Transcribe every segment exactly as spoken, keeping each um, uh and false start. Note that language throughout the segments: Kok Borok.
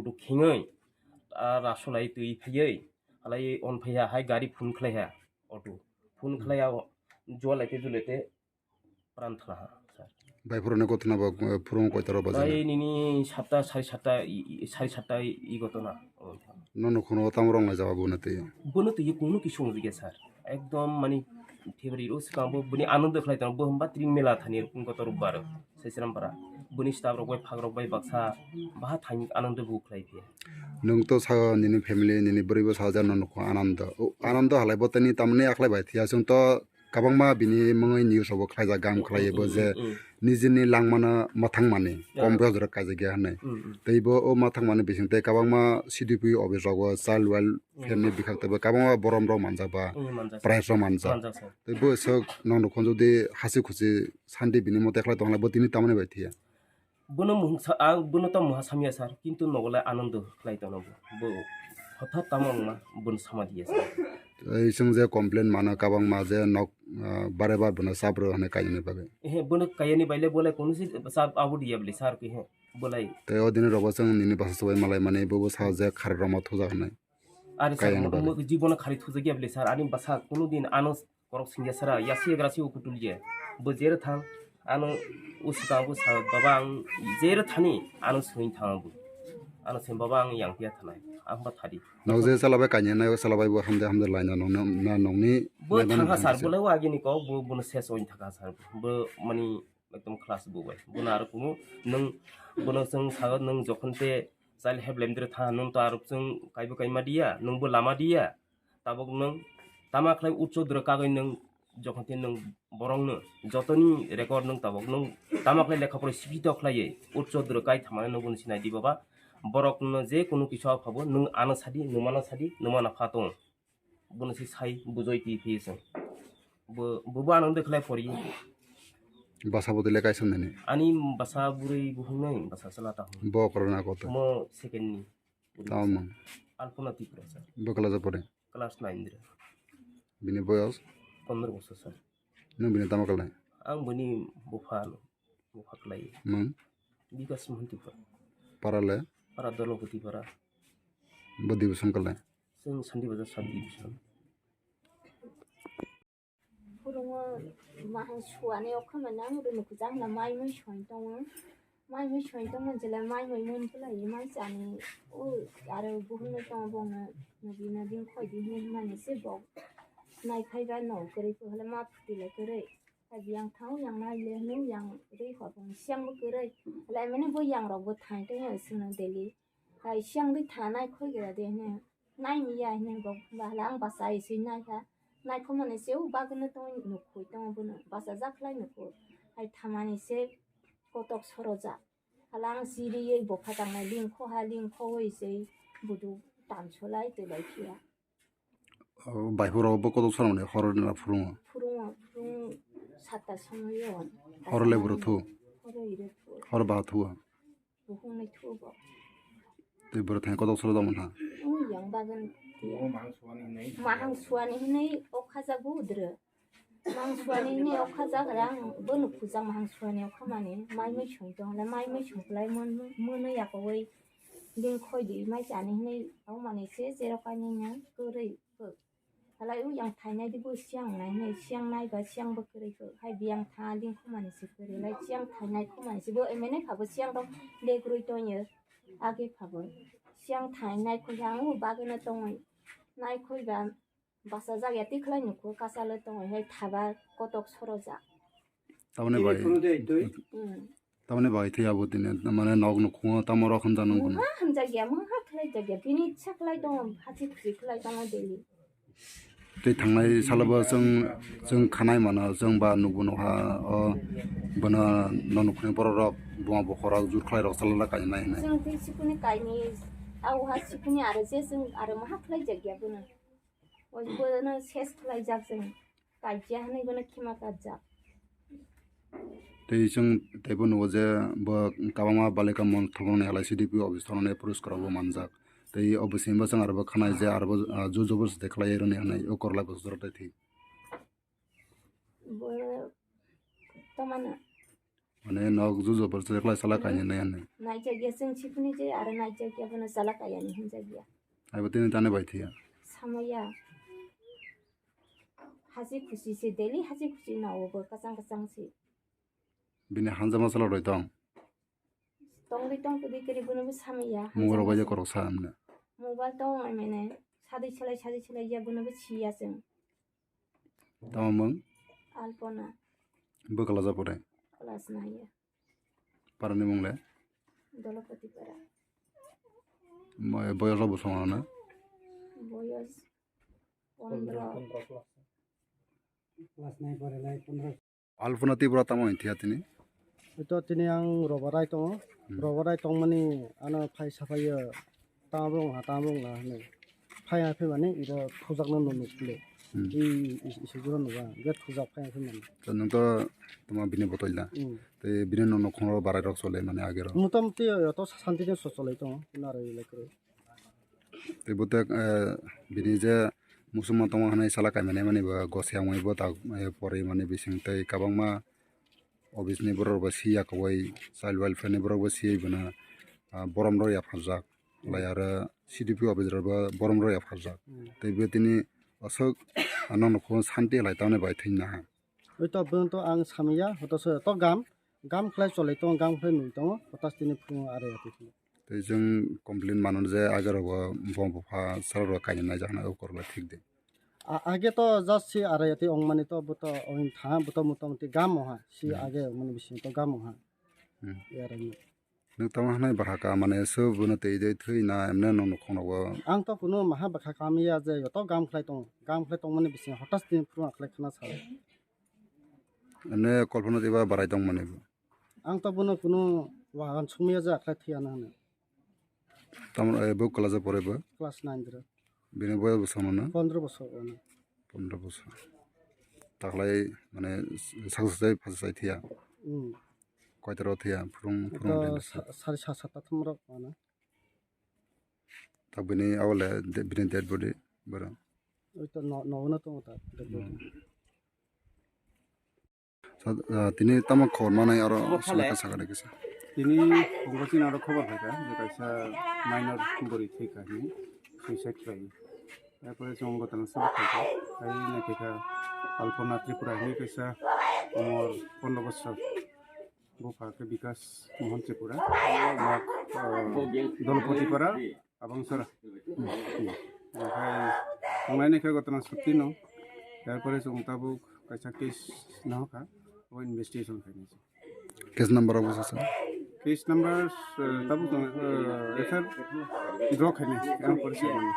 budu khengwi, a rasulai twi phaiwi, halai on phaiya hai gari phone khlaiha, auto phone khlaiya, o jualaite julaite pran thangha, sir. Bai phuruni gotona bo, eh, phurung koitaro bajana? Bai nini satta, sari satta, i, i, sari satta i gotona. Nono khono tamo rong lai jaba bono twi? Bono twi kunu kisu wngya, sir. Ekdom mani thebri ro swkang bo bini anando khlai tongo, bo hwnba tring mela thani goto rok bar. Saicharampara. Bini staff rok bai phak rok bai baksa baha thang anando bu khlai phiya. Nwng to sa nini family nini bwrwi bo sajak no nukho anando. O anando halai bo tini tamni akhlai bai thiya chwng to kwbangma bini mungwi news rogo khlaijak gam khlaiwi bo je nijini langmano mwthangmani kom bwsajora kaijakya hwnwi. Tei bo o mwthangmani bising tei kwbangma C D P office rogo child welfare ni bwkhak tei bo kwbangma borom rok manjak ba prize rok manjak. Tei bo swk nokni khonjodi hasi khusi santi bini mote khlai tongla bo tini tamani bai thiya. Bono mohang sa-, ang bono to moha samya sir, kintu nogo lai anando khlai tono bo. Bo hothat tamo wngma bono sama diya sir. Ei chwng je complain mano kabangma je nok, ah, bare bar bono chap rw hwnwi kainani bagwi. Ehe, bono kaiyani baile bolai kono se chap abo diya bwle sir ke he, bolai. Tei o dini rogo chwng nini basa chubai malai mani bobo sa je khar roma thuja hwnwi. Are sir, kaiyani bagwi. Mo-, mo-, jibono khari thujakya bwle sir, ani bwsa kunu din ano korok singya sara, yasi yagra si ukutul ye. Bo jere thang, ano usukang bo sa, baba ang jere thani, ano swing thang bo. Ano swing baba ang yang pia thanai, ang ba thadi. Nok je chala bai kanya nai, chala bai bo hamde hamde laina nong, na nongni. Bo nai thangha mani sir, thangsi. Bolai wagini kok, bo, bono ses oin thaka sir. Bo mani ekdom class bo bai. Bono aro kuno nwng, bono chwng sago nwng jokhon te child helpline dre tha nwng to aro chwng kaibo kaima diya, nwng bo lama diya. Tabok nwng tama khlai uccho dre kagwi nwng jokhon te nwng borok no jotoni record nwng tabok nwng tama khlai lekha pore sibito khlaiye uccho dre kai thamani nwng bono sinai di baba. Borok no je kunu kisa phabo nwng ano sadi, nwmano sadi, nwmano pha tong. Bono se sai bujoi twi phi se. Bo, bo, bo ano de khlai pori. Basa bo tele kaisa nani. Ani basa burui buhung nai, basa sala ta hung. Bo korona koto. Mo second ni. Tamo mang. Alpona Tipra sir. Bo kala ja pore. Class nine dre. Bini boyos? Pondro bosor sir. Nwng bini tamo khlai? Ang bini bupha, bupha khlai. Mang? Bikas Mohan Tipra. Para le? Para Dolopati para. Bo division khlai? Chwng Santi Bazar sub division. Phurungo mahang suani okha manang rwnu kujak na mai mui soi tongo. Mai mui soi tongmani jela mai mui mun pulai mai chani o aro buhumno tongo bongno nodi nodi khoi di hinwi hwnmani se bo nai phai ba no kwrwi kwhwle ma phuti le kwrwi. Hai biyang thang yang nai le hwnwi yang rwi hor bong siyang bo kwrwi. Hala mene bo yang rok bo thai tongya sino daily. Hai siyang di thanai khoi gira de hwnwi. Nai mi ya hwnwi bo bahla ang basa isi nai kha. Nai khomani se o bagwno tong nukhui tongo bono basa jak khlai nukho. Hai thamani se kotok soroja. Hala ang siri ye bo phatangnai ling kho ha ling kho oi se budu tamsolai twlai phiya. O, bai horo bo kotok soro mani horo na phurungo. Phurungo, phurung satta somoyo. Horo le boro thu. Horo ire thu. Horo ba thu. Buhung nai thu bo. Tei boro thang kotok soro da manha. Ui yang bagan. Mahang suani hinai. Mahang suani hinai o khaja bu dre. Mang suani ni okha jagra ang bono pujak mahang suani okha mani mai mui sung tong le mai mui sung lai mon mono yakowai ding khoi di mai chani hinwi au mani se jerok ani na kwrwi kwk halai u yang thainai di bo siyang nai hinwi siyang nai ba siyang bo kwrwi kwk hai biyang tha ding khumani se kwrwi lai siyang thainai khumani se bo emene kha bo siyang rok degroi tongyo age kha bo siyang thainai khoi ang u bagwi no tongoi nai khoi ba. Basa jak ya tikhlai nukho kasalo tongoi hai thaba kotok sorojak. Tamoni bai. Hmm. Tamoni bai thwi abo tini mane nok nukhungo tamo rok hamjak nung kono. Mungha hamjak ya, mungha khlai jak ya, bini ichha khlai tongo, hachi khuchi khlai tongo daily. Tei thangnai salo bo chwng, chwng khanai mano, chwng ba nukbo nukha o bono no nukhungni borok rok buma bokhorok jur khlai rok chala kainai hinwi. Chwng tei sikuni kainwi, au ha sikuni aro je chwng aro maha khlai jak ya bono. Bono ses khlaijak chwng, kaikya hinwi bono khima kajak. Tei chwng teibo nugo je bo kabangma balika mon thwngmani halai C D P office thangmani poriskar bo manjak. Tei o bisingo chwng aro bo khanai je aro bo, ah, jur joborjosti khlai rwni hinwi o korla bwsajora tei thwi. Bo tamano. Mane nok jujubor se khlai chala kainwi nai hinwi. Naijak ya chwng sipuni je aro naijak ya bono chala kaya ni hinjak ya. Aibo tini tane bai thia. Samaya. Hachi khuchi se daily hachi khuchi nawo bo kachang kachang se. Bini hanjama chala roi tong. Tongdi tong kudi kudi bono bo samaya. Mungro bai je korok sa amne. Mobile tong ai mene. Sadi chalai sadi chalai ya bono bo siya chwng. Tamo mung? Alpona. Bo kala ja pore? Class nine. Parani mung le? Dolopati para. Mo-, boyos bo songo na? Boyos pondro. Class nine pore lai pondro. Alpona Tripura tamo hinthia tini? Ito tini ang robarai tongo. Hmm. Robarai tongmani ano phai saphaiyo tamo bwrwng ha tamo bwrwng ha hinwi. Phai ha phaimani iro thujakno nukle. Hmm. Ei is-, isuk jora nuba, gate khujak phai phai mani. To nwng to tamo bini botol da. Hmm. Tei bini no nokhong ro barai rok chole mani age ro. Motamoti yo to santi de so cholai tongo, naro ilai kwrwi. Tei bo tek, eh, bini je muchungma tongo hwnwi sala kaimani mani bo gose wngwi bo tak, eh, porwi mani bising tei kwbangma office ni borok rok bo siya kwbai, child welfare ni borok bo siya bono, ah, borom rok yapharjak. Lai aro C D P office rok bo borom rok yapharjak. Hmm. Tei bo tini aswk ano nokho santi lai tamni bai thwina ha. Oi to, bwng to ang samya, hoto se to gam, gam khlai cholai tongo, gam khlai nui tongo, hotas tini phungo are ati phungo. Tei chwng complain mano je age rogo bom bupha sara rok kainwi naijak hwnwi o korokla thik de. A-, age to just si are ati ongmani to buto ong tha, buto motamoti gam oha, si Hmm. age ongmani bising to gam oha. Hmm. Yarani. Nwng tamo hwnwi bwkha ka mane se bono twi twi thwi na emne nwng nokhong rogo. Ang to kunu maha bwkha kamiya je joto gam khlai tongo, gam khlai tongmani bising hotas tini phungo khlai khna sa. Emne kolpana diba barai tongmani bo. Ang to bono kunu wahan sumya ja khlai thiyana hwnwi. Tamoni, eh, bo class o pore bo? Class nine dro. Bini boyos bwswk mano? Pondro bosor ono. Pondro bosor. Taklai mane saksa sai phasa sai thiya. Hmm. Koita ro thiya phurung phurung Ito din sa. Sa-, sari sa sata thum rok ono. Tak bini awle de-, bini dead body boro. Oi to no, no, no, tongo ta, dead body. Hmm. Sa-, ah, tini tamo khobor manai aro Khobor phale. Sakha sakha kisa. Tini Pongkajni aro khobor phaikha je kaisa minor bwrwi thwikha hinwi suicide khlai. Tarpore chwng gotano sabuk phaikha. Hai naithokha Alpona Tripura hinwi kaisa umor pondro bosor. Bupha khe Bikas Mohan Tripura. Yak, ah, Dolpatipara. Abang sora. Oke. Tongnai ni khe gotana suti no. Tarpore chwng tabuk kaisa case no kha. O investigation khainai. Case number obo sasa. Case number, eh, tabuk tong, eh, F I R draw khainai. Ang pore se mani.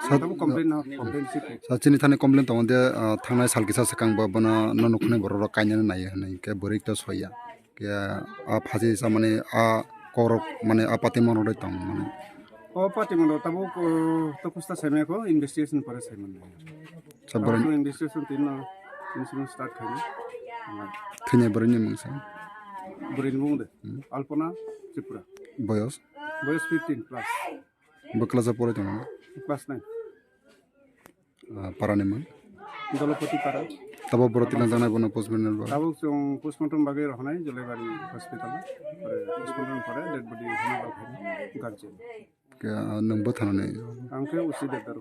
Sa- Tabuk complain no, complain si khe. Sa chini thani complain tongo de, ah, thangnai sal kisa swkang bo bono no nukhunai borok rok kainani nai hinwi khe bwrwi to soya. Khe a phaji sa mani a korok mani a pati monok dai tong mani. O pati monok tabuk, uh, to kusta saimaya ko investigation pore saimani. Sa borok Tabuk investigation tini no incident start khaini. Thini borok ni mungsa. Borok ni mung de. Hmm. Alpona Tripura. Boyos. Boyos fifteen plus. Bo class o pore tong. Class nine. Ah, para ni mang. Dolopati para. Tabo borok tinang janai bono postmortem ba. Tabuk chwng postmortem bagwi rohonai Jolaibari hospital. Pore postmortem pore dead body hwnwi rok guardian. Ke, ah, nwng bo thanani. Ang khe usi deddar.